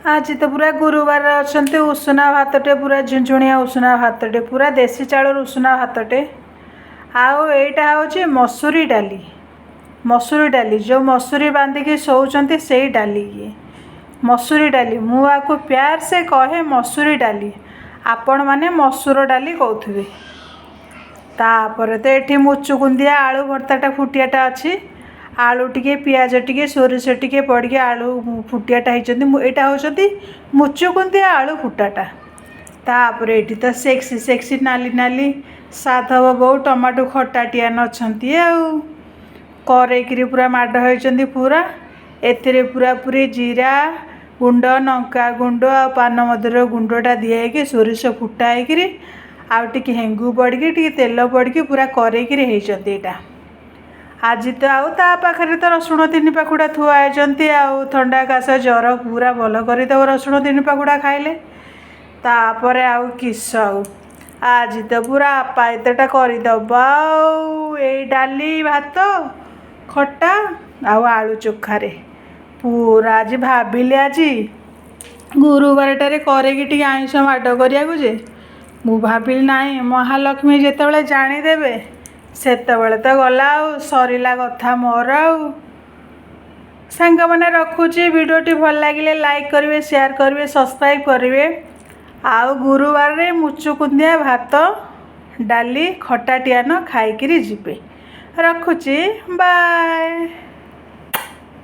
ଆଜି ତ ପୁରା ଗୁରୁବାର ଅଛନ୍ତି, ଉଷୁନା ଭାତଟେ, ପୁରା ଝୁଣଝୁଣିଆ ଉଷୁନା ଭାତଟେ, ପୁରା ଦେଶୀ ଚାଉଳର ଉଷୁନା ଭାତଟେ। ଆଉ ଏଇଟା ହେଉଛି ମସୁରୀ ଡାଲି। ମସୁରୀ ଡାଲି, ଯେଉଁ ମସୁରୀ ବାନ୍ଧିକି ଶୋଉଛନ୍ତି, ସେଇ ଡାଲି ଇଏ ମସୁରୀ ଡାଲି। ମୁଁ ଆକୁ ପ୍ୟାର ସେ କହେ ମସୁରୀ ଡାଲି, ଆପଣମାନେ ମସୁର ଡାଲି କହୁଥିବେ। ତାପରେ ତ ଏଠି ମୁଚୁକୁନ୍ଦିଆ ଆଳୁ ଭର୍ତ୍ତାଟା ଫୁଟିଆଟା ଅଛି। ଆଳୁ ଟିକେ, ପିଆଜ ଟିକେ, ସୋରିଷ ଟିକେ ପଡ଼ିକି ଆଳୁ ଫୁଟିଆଟା ହେଇଛନ୍ତି। ମୁଁ ଏଇଟା ହେଉଛନ୍ତି ମୁଚୁକୁନ୍ଦିଆ ଆଳୁ ଫୁଟାଟା। ତାପରେ ଏଠି ତ ସେକ୍ସି ସେକ୍ସି ନାଲି ନାଲି ସାଧବ ବୋଉ ଟମାଟୋ ଖଟା ଟିଆନ ଅଛନ୍ତି, ଆଉ କରେଇକିରି ପୁରା ମାଡ଼ ହେଇଛନ୍ତି ପୁରା। ଏଥିରେ ପୁରାପୁରି ଜିରା ଗୁଣ୍ଡ, ଲଙ୍କା ଗୁଣ୍ଡ ଆଉ ପାନମଧୁର ଗୁଣ୍ଡଟା ଦିଆ ହେଇକି, ସୋରିଷ ଫୁଟା ହେଇକିରି, ଆଉ ଟିକେ ହେଙ୍ଗୁ ପଡ଼ିକି, ଟିକେ ତେଲ ପଡ଼ିକି ପୁରା କରେଇକିରି ହେଇଛନ୍ତି ଏଇଟା ଆଜି ତ। ଆଉ ତା ପାଖରେ ତ ରସୁଣ ତିନି ପାଖୁଡ଼ା ଥୁଆ ହେଇଛନ୍ତି, ଆଉ ଥଣ୍ଡା କାଶ ଜ୍ୱର ପୁରା ଭଲ କରିଦେବ ରସୁଣ ତିନି ପାଖୁଡ଼ା ଖାଇଲେ। ତାପରେ ଆଉ କିସ, ଆଉ ଆଜି ତ ପୁରା ଆପାୟିତଟା କରିଦେବା। ଆଉ ଏଇ ଡାଲି, ଭାତ, ଖଟା ଆଉ ଆଳୁ ଚୋଖାରେ ପୁରା ଆଜି ଭାବିଲି ଆଜି ଗୁରୁବାରଟାରେ କରିକି ଟିକେ ଆଇଁଷ ମାଡ଼ କରିବାକୁ ଯେ, ମୁଁ ଭାବିଲି ନାହିଁ, ମହାଲକ୍ଷ୍ମୀ ଯେତେବେଳେ ଜାଣିଦେବେ ସେତେବେଳେ ତ ଗଲା ଆଉ ସରିଲା କଥା ମୋର। ଆଉ ସାଙ୍ଗମାନେ, ରଖୁଛି। ଭିଡ଼ିଓଟି ଭଲ ଲାଗିଲେ ଲାଇକ୍ କରିବେ, ସେୟାର କରିବେ, ସବସ୍କ୍ରାଇବ୍ କରିବେ। ଆଉ ଗୁରୁବାରରେ ମୁଚୁକୁନ୍ଦିଆ ଭାତ, ଡାଲି, ଖଟା ଟିଆନ ଖାଇକିରି ଯିବେ। ରଖୁଛି, ବାଏ।